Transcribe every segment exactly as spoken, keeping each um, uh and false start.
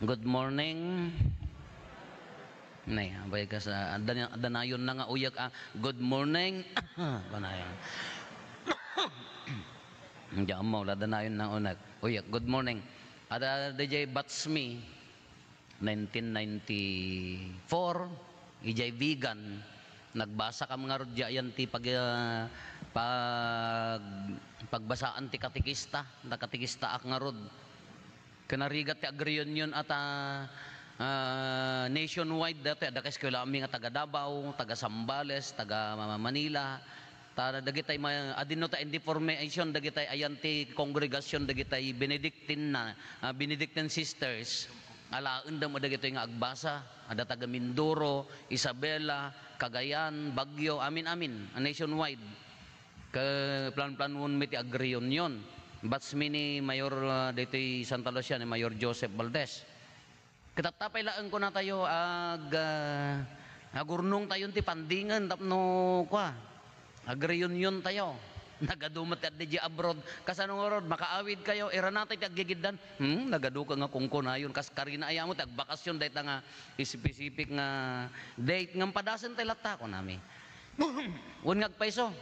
"Good morning." Nay, abay ka sa, adda, adda nayon na nga uyak, ah, "Good morning." Panayon. Hindi, ammo, adda nayon na unak, uyak, "Good morning." Ada, D J Batsmi, nineteen ninety-four, ijay Vigan, nagbasa kam ngarud diay ayan ti pag-, ah, pag-, pagbasaan ti katekista, ta katekistaak ngarud. Ken narigat ti agreunion a ta, ah, nationwide daytoy, adda kaeskuelaanmi nga taga Davao, taga Zambales, taga Ma-, Manila. Ta dagitay ma-, adinno ta information dagitay ayan ti kongregasion dagitay Benedictine na, ah, Benedictine sisters. Alaenda met dagitoy nga agbasa. Adda taga Mindoro, Isabela, Cagayan, Baguio, amin-amin, nationwide. Ket plan-planuenmi ti agreunion. Batchmi ni Mayor, ah, ditoy Santa Lucia, ni Mayor Joseph Valdez. Ket apay laeng kunatayo, ag-, ah, agurnongtayon ti pandingen tapno, kua, agreuniontayo. Nagadu met ti adda idiay abroad. Kasano ngarud, makaawidkayo, iranatay ti aggigiddan. Hmm, nagadu ka nga kunkunayon. Kas karina aya mo ti agbakasyon dayta nga specific nga date. Ngem padasentayo latta, kunami. Wen nga agpayso,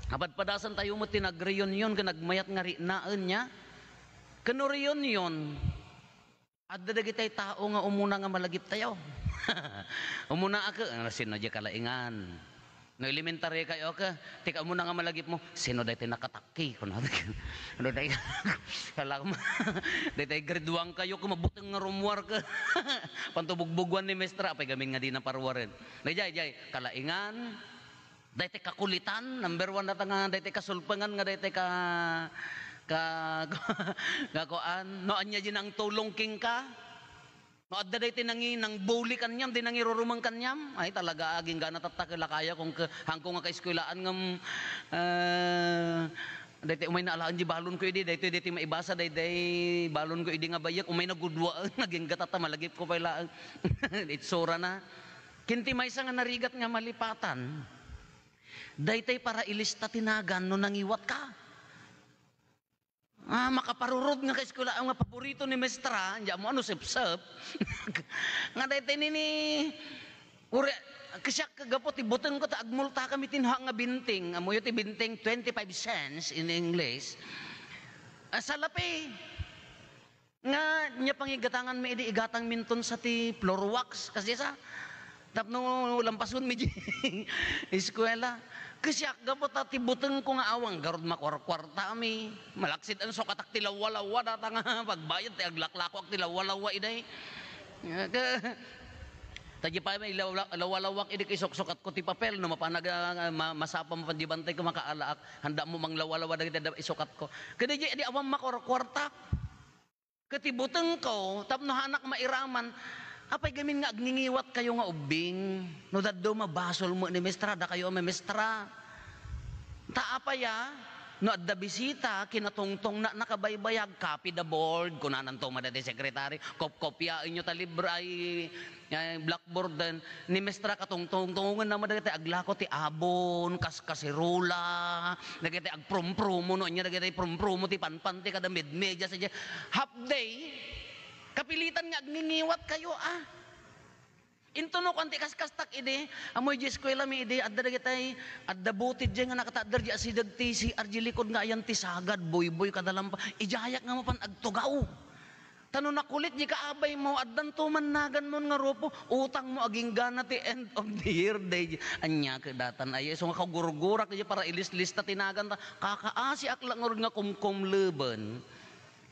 apadpadasentayo met ti nagreunion ken nagmayat nga rinaen nia. Ken no reunion, adda dagitay tao nga umuna nga malagiptayo. Umuna a ke, "Ah, sino diay kalaingan?" No elementary kayo a ke, ti kaumuna nga malagipmo, "Sino daytoy nakatakki?" Kunana. Ano day? Kala mo, daytoy grade one kayo, ke, mabuteng nga rummuar ke. Panto bugbugwan ni mestra, apay gamin nga dina parwaren. Daydiay, diay, kalaingan, daytoy kakulitan, number one dayta nga, daytoy kasulpengan nga, daytoy ka, ka, nga kuan, no ania diay nangtulong kenka? No adda daytoy nangi-, nangbuli kaniam, di nangirurumeng kaniam, ay talaga, agingga natatta ket lakaya kung ke-, hangko nga kaeskuelaan ngem, eh, daytoy umay naalaen di balonko idi, daytoy, daytoy maibasa, daydiay balonko idi nga bayek, umay nagudua, agingga tatta, malagipko pay laeng. Itsurana. Ken ti maysa nga narigat nga malipatan, daytoy parailista ti nagan no nangiwatka. Ah, makaparurod nga kaeskuela nga paborito ni mestra, diay ammo no sepsep. Nga daytoy nini, uri, kasiak gapu ti butengko ta agmultakami ti naha nga binting. Ammoyo ti binting, twenty-five cents in English. Ah, salapi. Nga, nia pangigatanganmi idi igatangminton sa ti floor wax, kas diay sa, tapno lampasonmi diay eskuela. Kasiak, gapu ta ti butengko nga awan garud makuarkuartami. Malaksid a sukatak ti lawwa-lawwa, data nga pagbayad ti aglaklakoak ti lawwa-lawwa iday. Ka-, ta diay pay may lawla-, lawwa-lawwaak idi isuksukatko ti papel, no mapan ag-, ah, ma-, masapa mapan diay bantay ko makaalaak. Handa mo manglawwa-lawwa dagiti adda isukatko. Ket diay, di awan makuarkuartak. Ket ti butengko, tapno haanak mairaman, apay gamin nga agningiwatkayo nga ubbing? No dadduma, basol met ni mestra, dakayo a mamestra. Ta apay a, no adda bisita, kinatungtongna nakabaybayag, copy the board, kunananto met daytoy secretary, kopkopiaenyo ta libre ay, ay, blackboarden, ni mestra katungtongtongenna met dagiti aglako ti abon, kas-, kaserola, dagiti agprumpromo, no ania dagiti prumpromo ti panpanti kada medmedia sa half day, kapilitan nga agningiwatkayo, ah. Intono kuan ti kaskastak idi, ammoy di eskuelami idi, adda dagitay, adda butid diay nga nakataddar di asideg ti C R di likod nga ayan ti sagad, buyboy, kada lampa. Idiayak nga mapan agtugaw. Ta no nakulit di kaabaymo, addanto man naganmon nga Rufo, utangmo agingga na ti end of the year, day. Ania ket datan ay, isu nga kagurgurak di parailislista ti nagan ta, kakaasiak la ngarud nga kumkumleben.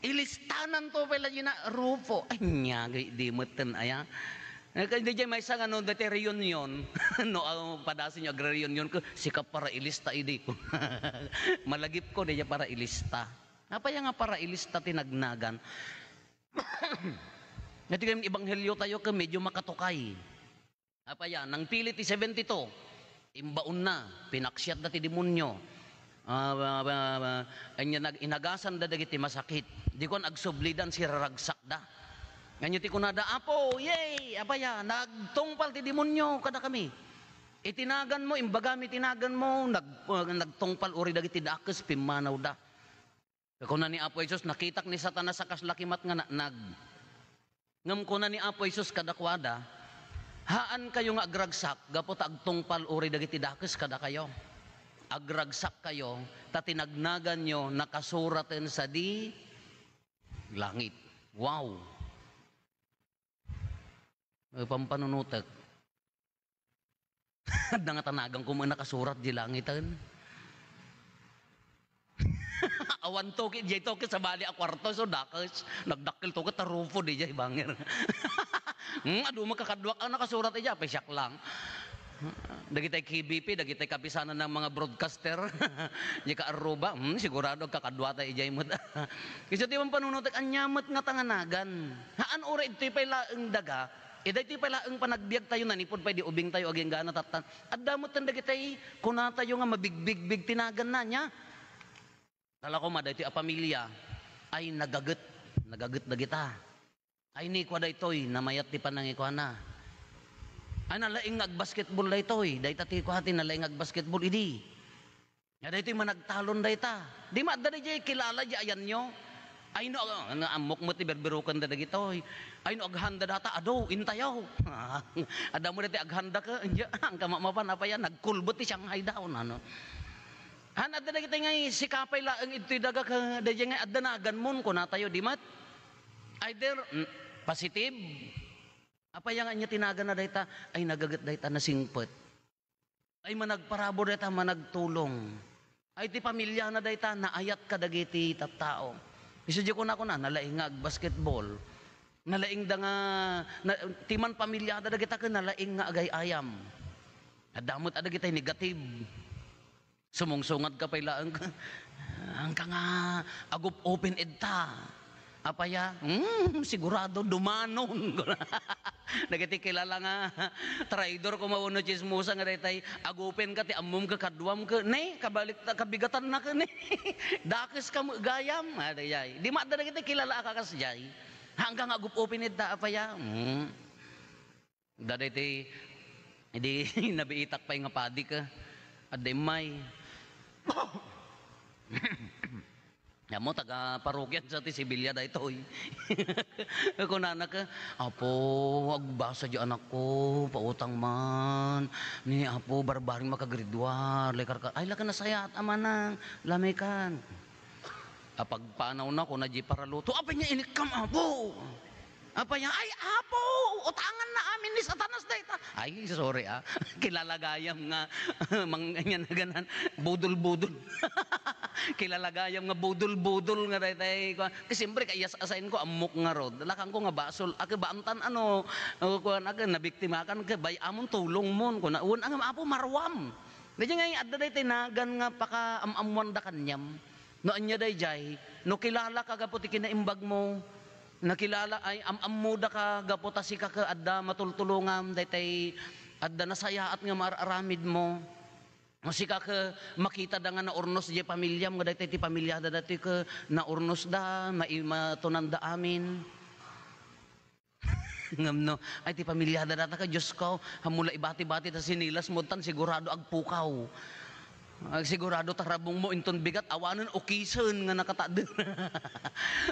Ilistananto pay la dina, Rufo. Ania, di metten aya. Eh, kay di jay maysa nga no, dati reunion, no, ah, padasenyo agre-reunion ko, sika parailista idi. Malagipko, di jay parailista. Apay nga parailista ti nagnagan? Nga ti kayat ebangheliotayo ket medyo makatukay. Apay a, nangpili ti seventy-two, imbaonna, pinaksiatda ti demonio. Ah, ah, ah, ah, ania nag-, inagasanda dagiti masakit. Di kuan, agsublidan, siraragsakda. Ania ti kunada, "Apo, yay!" Apay a, nagtungpal ti demonio kadakami. Iti naganmo, imbagami ti naganmo, nag-, ah, nagtungpal uri dagiti dakes, pimmanawda. Kuna ni Apo Jesus, "Nakitak ni Satanas a kas lakimat nga natnag." Ngem kuna ni Apo Jesus kadakuada, "Haankayo nga agragsak gapu ta agtungpal uray dagiti dakes kadakayo. Agragsakkayo ta ti nagnaganyo nakasuraten sadi langit." Wow! Eh, pampanunutek. Adda nga tanagan ko met nakasurat di langiten. Awan toki, diay toki sabali a kuarto, so dakes. Nagdakkel toki, ta Rufo, di diay banger. Hmm, adu met kakaduak a nakasurat idiay, apay siak lang. Dagitay K B P, dagitay kapisanan ng mga broadcaster. Di ka Aruba, hmm, sigurado agkakaduata idiay met. Isu ti pampanunutek, ania met nga tanganagan. Haan uray ditoy pay laeng daga, Ida iti pay laeng panagbiagtayo, nanipud pay di ubingtayo agingga natatan. Adda metten dagitay kunatayo nga mabigbigbig ti naganna, nia? Talako ma, daytoy a pamilya ay nagaget. Nagaget dagita. Ay, ni kua daytoy, namayat ti panangikuana. Ay, nalaing nga agbasketball daytoy. Dayta ti kua ti nalaing nga agbasketball idi. Nga daytoy managtalon dayta. Di maadda daydiay kilala di ayanyo. Ay no, ag-, ammok met ti berberuken da dagitoy. Ay no aghanda data, adu, intayo. Adda mo daytoy aghanda ket, ania, angka mapan, apay a, nagkulbet ti Shanghai daw, ano. Han, adda dagitoy nga sika pay laeng idtoy daga ket daydiay nga adda naganmon, kunatayo, di met. Either, mm, positive, apay a nga ania ti naganna dayta, ay nagaget dayta, nasingpet. Ay managparabur dayta, managtulong. Ay ti pamiliana dayta, naayat kadagiti tattao. Isu diay kunakuna, nalaing nga agbasketball. Nalaing da nga, na, ti man pamiliada dagita ket nalaing nga agay-ayam. Adda met a dagitay negative. Sumungsungat ka pay laeng, angka nga agup-upin idta. Apay a? Hmm, sigurado, dumanon. Dagiti kilala nga traidor koma wenno tsismosa nga daytay, agupen ka ti ammom ket kaduam ket, ne, kabalik ta, kabigatanna ket, ne. Dakes ka met gayam. Ah, dayay. Di maadda dagiti kilala a kakasdiay. Angka nga agup-upin idta, apay a? Hmm. Daytoy, idi nabiitak pay nga padi ket, adda immay. Amo, taga-parokian sa ti Sevilla daytoy. Kunana ket, "Apo, agbasa di anakko, pautang man. Ni Apo, barbareng maka-grade one, lay karka-," "Ay, la ket nasayaat a manang, la met kan." Apagpanawna, kuna di paraluto, "Apay nga inikkam, Apo?" Apay nga, "Ay, Apo, utanganna amin ni Satanas dayta." Ay, sorry, ah. Kilala gayam nga, mang-, ania naganan, budol-budol. Kilala gayam nga budol-budol nga daytay, kua-, siyempre, kaiyas-asayen ko, ammok ngarud. Lakangko nga basol, a, ket baantan, ano, o, kuan, a, ket nabiktimakan, ket bay-amon, tulongmon, kuna, wen, angem, Apo, maruam. Daydiay nga, adda daytay nagan nga pakaam-ammuanda kaniam. No ania daydiay, no kilalaka gapu ti kinaimbagmo, nakilala, ay, am-ammodaka gapu ta sika ket adda matultulongam, daytay adda nasayaat nga maar-aramidmo. No sika ket makitada nga naurnos diay pamiliam, nga daytay ti pamiliada daytoy ket naurnosda, mai-, matunanda amin. Ngem no, ay, ti pamiliada data ket, Diosko, ammom la ibati-bati ta sinilas mo, tan sigurado agpukaw. Ag-, sigurado tarabong mo inton bigat, awanen ukisen nga nakataden.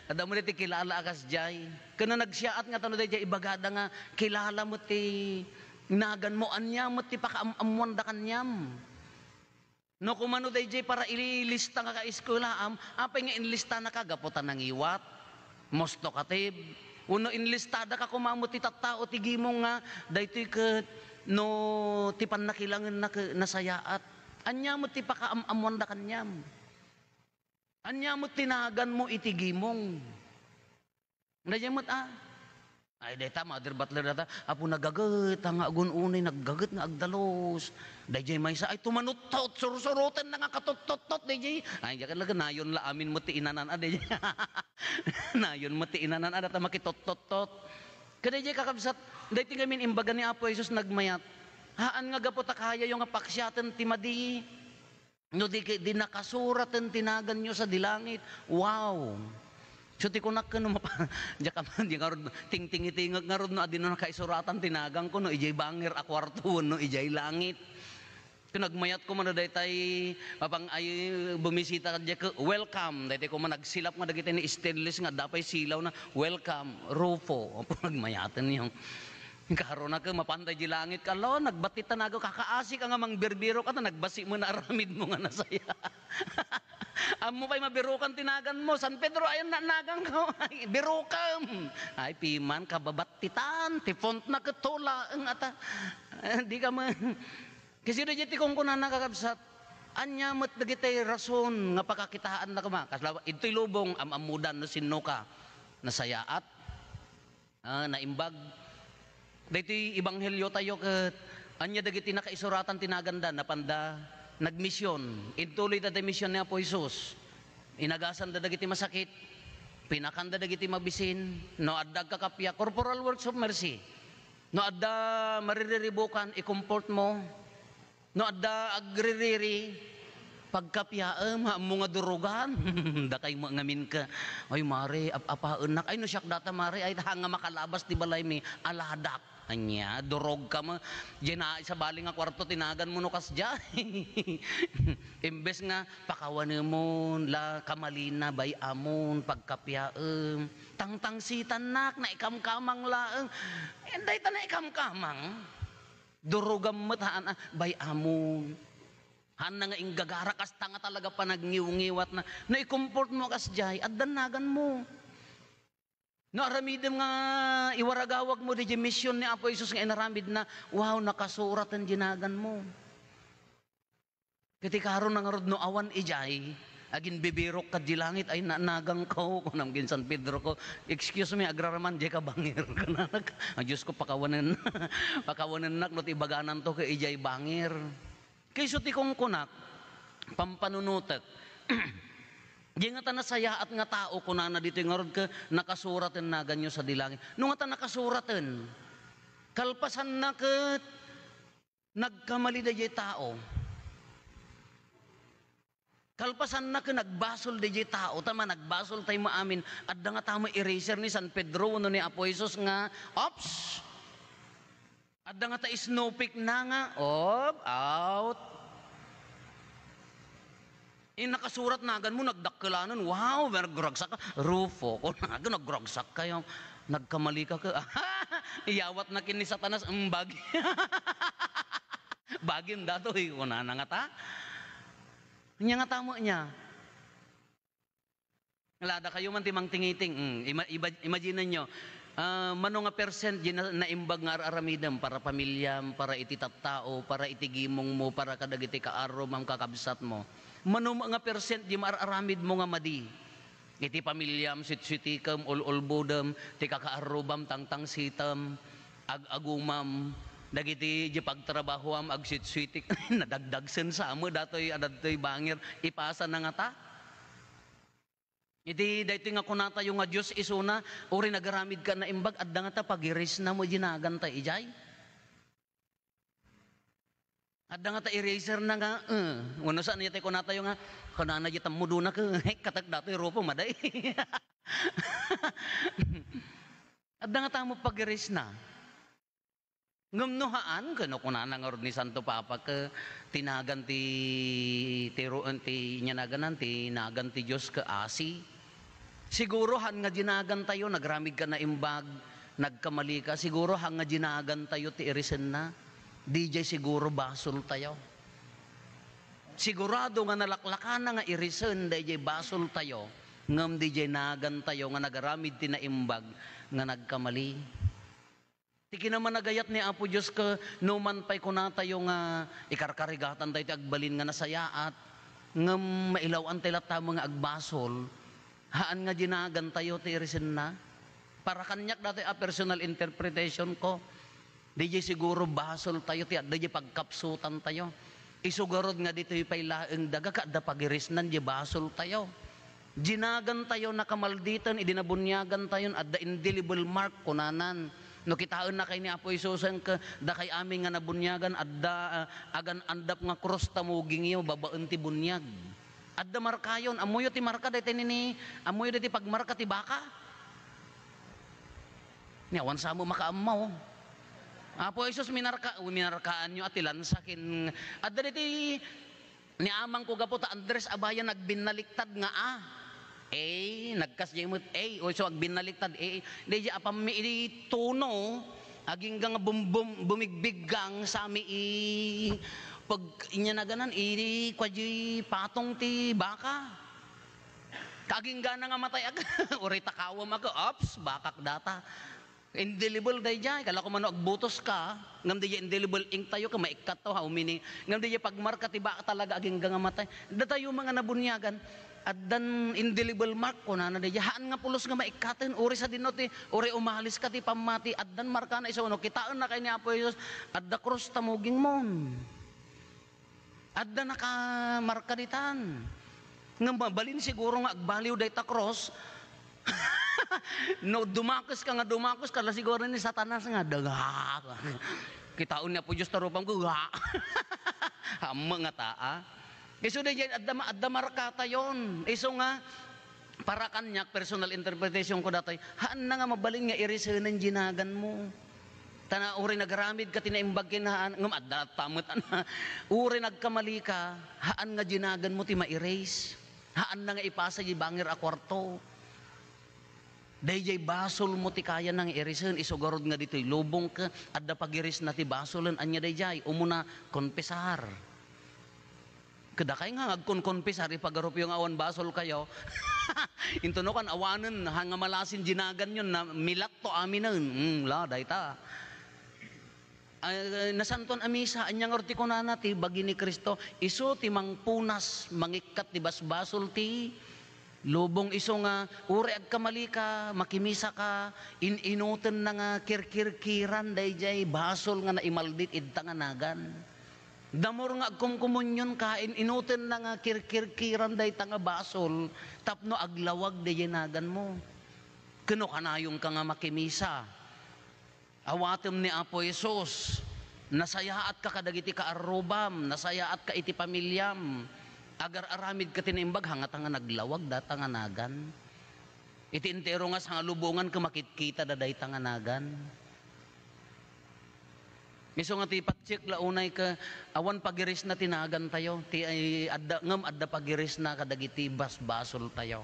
Adda mo ti kilala a kasdiay. Ken no nagsiaat nga tano daydiay ibagada nga kilala mo ti nagan mo, ania met ti pakaam-ammuanda kaniam. No kumano daydiay para ililista nga kaeskuelaam, apay nga inlistanaka gapu ta nangiwat, most talkative, wenno inlistadaka koma met ti tattao ti gimong nga daytoy ket no ti pannakilangenna ket nasayaat. Ania met ti pakaam-ammuanda kaniam? Ania met ti naganmo iti gimong? Daydiay met, a. Ay, dayta, Mother Butler data, Apo, nagaget, nga agun-unay, naggaget nga agdalus. Daydiay maysa, ay, tumanuttot, sursurotenna nga katuttottot, daydiay. Ay, diak laga, nayon la amin met ti inanan, a, daydiay. Nayon met ti inanan, a, data makituttottot. Kadaydiay, kakabsat, daytoy ngamin imbaga ni Apo Jesus nagmayat. Haan nga gapu ta kayayo nga paksiaten ti madi. No di, di nakasuraten ti naganyo sadi langit. Wow! So, ti kunak ken no mapa-, diak man, di ngarud, tingtingitingek ngarud no adino nakaisuratan ti naganko no idiay banger a kuarto wenno idiay langit. Ket nagmayat koma daytay, mapang-, ay, bumisita kadiay ket, "Welcome." Daytay koma nagsilap nga dagiti ni stainless nga adda pay silaw na, "Welcome, Rufo." Apo, nagmayaten yung karona ket mapantay di langit ka, "Lo, nagbattit ta nagaw, kakaasi ka nga mangbirbirok, ata nagbasi mo na aramid mo nga nasaya." Ammo pay mabirukan ti nagan mo, "San Pedro, ayan na nagan ko." "Ay, birukem." Ay, piman, kababattitan, ti font na ket tulaeng ata. Di ka ma-, Kasi daydiay ti kunkunana, kakabsat, ania met dagiti rason nga pakakitaanna koma? Kasla, idtoy lubong, am-ammodan no sinno ka. Nasayaat. Ah, naimbag. Daytoy ebanghelio tayo ket ania dagiti nakaisuratan ti naganda, napanda nagmision. Intuloy da ti mision ni Apo Jesus. Inagasanda dagiti masakit. Pinakanda dagiti mabisin. No adda agkakappia, corporal works of mercy. No adda maririribukan, i-comfort mo. No adda agririri, pagkappiaem, ammo nga durugan. Dakay mo ngamin ka, "Ay, mare, ap-apaennak." "Ay, no siak data, mare, ay, haan nga makalabas ti balaymi, aladak." Ania, durog ka mo. Diay na, sabali nga kuarto, ti nagan mo no kasdiay. Imbes nga, pakawanemon, la, kamalina, bay-amon, pagkappiaem. Tangtangsitannak, naikamkamang laeng. Eh, dayta naikamkamang. Durogam met haan a, bay-amon. Haanna nga inggagara, kasta nga talaga panagniwngiwatna. No i-comfort mo kasdiay, addan nagan mo. No aramidem nga iwaragawag mo diay mision ni Apo Jesus nga inaramidna, wow, nakasuraten diay nagan mo. Ket ti karona ngarud no awan idiay, aginbibirok kadi langit, "Ay, na-, naganko," kunam ken San Pedro ko, "Excuse me, agraraman, diay ka bangir." Kunak, "Ay, Diyos ko, pakawanen-, pakawanennak no ti ibagananto ket idiay bangir." Kayso ti kunkunak, pampanunotek. Diay ngata nasayaat nga tao, kunana ditoy ngarud ket nakasuraten naganyo sadi langit. No ngata nakasuraten, kalpasanna ket nagkamali daydiay tao. Kalpasanna ket nagbasol daydiay tao, ta managbasoltayo amin. Adda ngata met eraser ni San Pedro wenno ni Apo Jesus nga, "Ops! Adda ngata snowflake na nga, op, out." Eh, nakasurat nagan mo, nagdakkelanen, "Wow, nagragsak ka." Rufo, kunana, "Nagragsak kayo. Nagkamali ka ka." Iyawatna ken ni Satanas, "Mm, bagi." "Bagim datoy," kunana ngata. Ania ngata met nia. Ngalada kayo man ti mangtingiting. Mm, ima-, iba-, imagine nyo, ah, mano nga percent di na-, naimbag nga ar-aramidem para pamilyam, para iti tattao, para iti gimong mo, para kadagiti kaarrubam, kakabsat mo. Mano nga percent di maar-aramid mo nga madi? Iti pamilyam, sitsitikem, ul-ulbodem, ti kakaarrubam, tangtangsitem, ag-agumam, dagiti di pagtrabahoam, agsitsuitik, nadagdagsen sa mo, datoy, adadtoy bangir, ipasa na ngata. Iti daytoy nga kunatayo nga Dios isuna, uray nagaramid ka naimbag, adda ngata pagirisna mo di naganta idiay. Adda ngata eraser na nga, eh, wenno saan iti kunatayo nga, kunana di tammuduna ka, katak datoy Rufo, maday. Adda ngata mo pagirisna. Ngem no haan, ken no kunana ngarud ni Santo Papa, ke ti nagan ti, ti ru-, ti inyanagan, ti nagan ti Dios ke asi. Siguro haan nga di nagantayo, nagramid ka naimbag, nagkamali ka, siguro haan nga di nagantayo ti irisenna. Didiay siguro basoltayo. Sigurado nga nalaklakana nga irisen daydiay basoltayo, ngem didiay nagantayo nga nagaramid ti naimbag nga nagkamali. Ti kinamanagayat ni Apo Dios ke, no man pay kunatayo nga ikarkarigatantayo ti agbalin nga nasayaat, ngem mailaw-antay latta met nga agbasol, haan nga di nagantayo ti irisenna. Para kaniak datoy a personal interpretation ko, didiay siguro basoltayo ti adda diay pagkapsutantayo. Isu garud nga ditoy pay laeng daga ket adda pagirisnan diay basoltayo. Di nagantayo nakamalditen idi nabuniagantayon, adda indelible mark, kunanan. No kitaennakay ni Apo Jesusen ke, dakay amin nga nabuniagan, adda, ah, agan-andap nga krus ta mugingyo babaen ti buniag. Adda markayon. Ammoyo ti marka daytoy nini, ammoyo daytoy pagmarka ti baka? Ni awan sa mo makaammo. Apo Jesus, minarka-, minarkaanyo a ti lansa ken, adda ditoy ni amangko gapu ta Andres Abaya nagbinnaliktad nga A. A, nagkasdiay met A, o isu agbinnaliktad A. Daydiay apammi idi tono, agingga nga bum-, bum-, bumigbiggang sami i pag-, inya naganan, idi kuadi patong ti baka. Kaginggana nga matay ak-, uray takawem ak, ops, bakak data. Indelible daydiay, kala ko man no agbutos ka, ngem daydiay indelible ink tayo, ka maikkat to, how many, ngem daydiay pagmarka ti baka talaga agingga nga matay. Datayo mga nabuniagan, addan indelible mark, kunana daydiay, haan nga pulos nga maikkaten, uri sa dinno ti, uri umalis ka ti pammati, addan markana isu, no, kitaen na kay ni Apo Jesus, adda krus ta mugingmon. Adda nakamarka ditan. Nga mabalin siguro nga agbaliw dayta cross. No dumakes ka nga dumakes ka, la siguro ni Satanas nga, "Daga." Kitaon ni Apo Dios ta rupam ko, "Ga." Hammo nga taa. Isu daydiay, adda ma-, adda markatayon. Isu nga, para kaniak, personal interpretation ko datoy, haan na nga mabalin nga irisenen dinagan mo. Ta na, uray nagaramid ka ti naimbag ken haan, ngem adda ta met, ana. Uray nagkamali ka, haan nga dinagan mo ti ma-erase. Haan na nga ipasa di bangir a kuarto. Daydiay basol mo ti kaya nang erisen, isu garud nga ditoy lubong ka, adda pagirisna ti basolen, anya daydiay, umuna, konpesar. Kadakay nga agkonkonpesar, ipagarupyo nga awan basol kayo. Intono kan awanen, ha nga malasin dinagan yon, na milatto aminen. Hmm, la, dayta. Ay, nasanton a misa, anya ngarud ti kunana ti bagi ni Cristo, isu ti mangpunas, mangikkat ti basbasol ti lubong. Isu nga, uray agkamali ka, makimisa ka, in-inuten na nga kirkirkiran daydiay basol nga naimaldit idta nga nagan. Damor nga agkumkumunyon ka, in-inuten na nga kirkirkiran dayta nga basol, tapno aglawag daydiay nagan mo. Kano kanayon ka nga makimisa. Awatem ni Apo Jesus, nasayaatka kadagiti kaarrubam, nasayaatka iti pamiliam, agar-aramidka ti naimbag, hangata nga naglawag data nga nagan. Iti entero nga sangalubongan, ket makitkitada dayta nga nagan. Isu nga ti patsek la unay ket awan pagirisna ti nagantayo, ti ay adda, ngem adda pagirisna kadagiti basbasoltayo.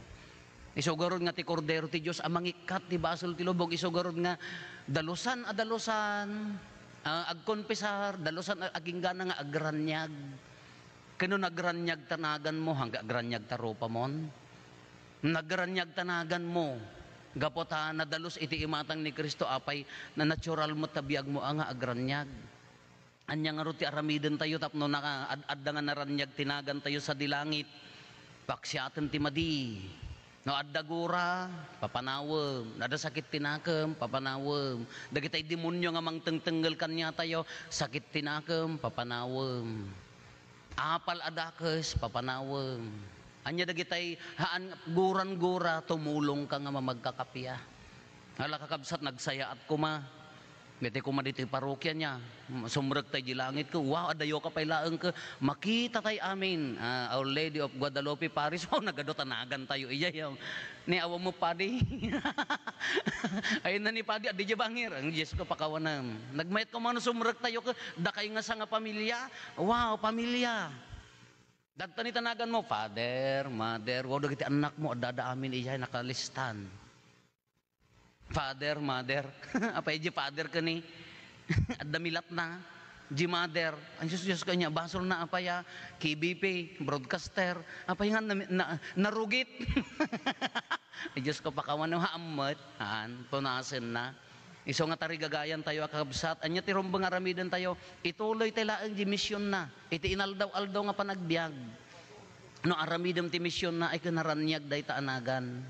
Isu garud nga ti Kordero ti Dios a mangikkat ti basol ti lubong, isu garud nga dalusan a dalusan, ah, agkonfesar, dalusan a, aginggana nga agraniag. Ken no nagraniag ta naganmo, hangga agraniag ta rupamon. Nagraniag ta naganmo, gapu ta nadalus iti imatang ni Cristo, apay, na natural met ta biagmo a nga agraniag. Ania ngarud ti aramidentayo tapno naka-, ad-, adda nga naraniag ti nagantayo sadi langit? Paksiaten ti madi. No adda gura, papanawem. No adda sakit ti nakem, papanawem. Dagitay demonio nga mangtengtengngel kaniatayo, sakit ti nakem, papanawem. Apal a dakes, papanawem. Ania dagitay haan, guran-gura, tumulongka nga mamagkakappia. Ala, kakabsat, nagsayaat koma. Iti koma ditoy parokya nia, sumrek tay di langit ko, wow, adayo ka pay laeng ko, makita tay amin, ah, Our Lady of Guadalupe Parish, wow, nagadu ta nagantayo, iya, iya. Ni awan mo, Padi. Ay na ni Padi, adi di bangir. Ang Diyos ko, pakawanem. Nagmayat ko man sumrek tayo ko, dakay nga sa nga pamilya. Wow, pamilya. Dadta ni tanagan mo, father, mother, wow, dagiti anak mo, adda amin, iya, nakalistan. Father, mother. Apay di father kani? Adda milatna. Di mother. Ang Diyos, Diyos kanya, basol na apaya. K B P, broadcaster. Apay nga na, na, narugit. Ay, Diyos ko, pakawan, haammet. Haan, punasen na. Isu nga tarigagayan tayo, a kakabsat. Anya ti rumbeng aramiden tayo? Ituloy tayo laeng di misyon na. Iti inaldaw-aldaw nga panagbiag. No aramidem ti misyon na, ay kinaraniag dayta a nagan.